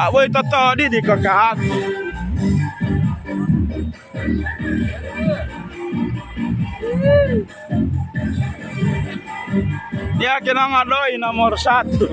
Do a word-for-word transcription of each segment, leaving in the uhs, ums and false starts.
Abo itoto didi kaka. Dia kina ngadoi na morsatu.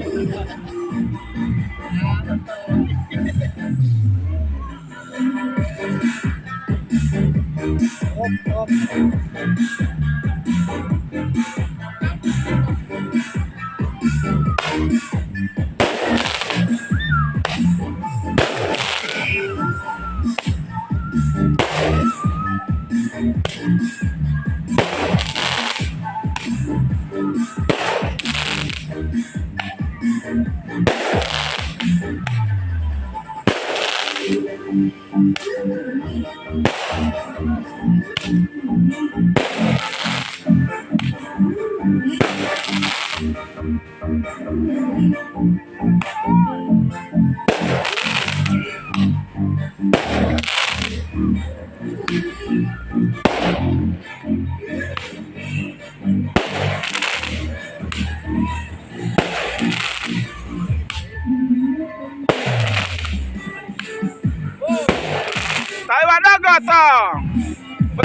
Taiwa dogo to.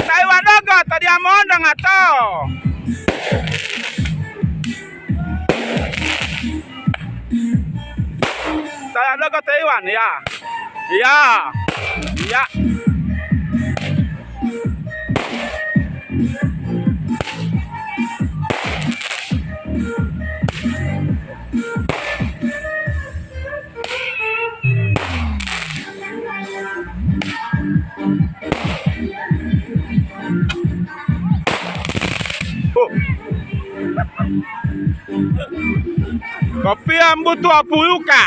Taiwa dogo to dia mondo ngato. Taiwa dogo to iwan ya. Ya. Ya. Kopia mbutu apuyuka.